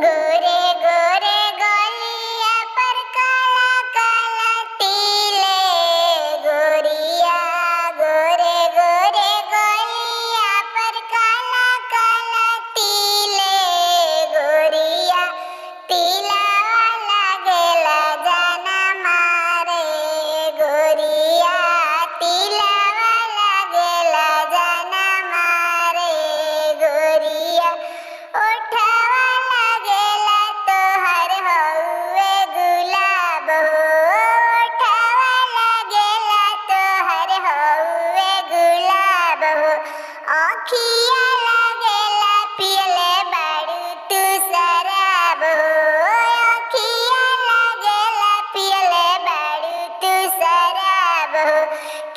गोरे गोरे गलिया पर काला काला तिले गोरिया, गोरे गोरे गलिया पर काला काला तिले गोरिया, तिलावा लागेला जाना मारे गोरिया, तिलावा लागेला जाना मारे गोरिया, ओठवा लागेला तोहर हउए गुलाब हो, ओठवा लागेला तोहर हउए गुलाब हो, आँखिया लागेला पियले बाड़ू तू शराब हो, आँखिया लागेला पियले बाड़ू तू शराब हो,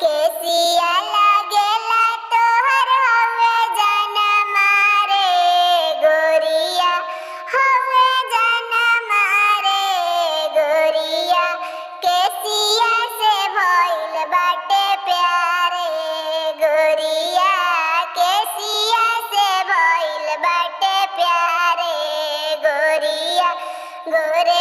केसिया लागेला तोहर हउए जाना मारे गोरिया, हउए जाना मारे गोरिया, केसिया से भइल बाटे प्यारे गोरिया, केसिया से भइल बाटे प्यारे गोरिया, गोरे।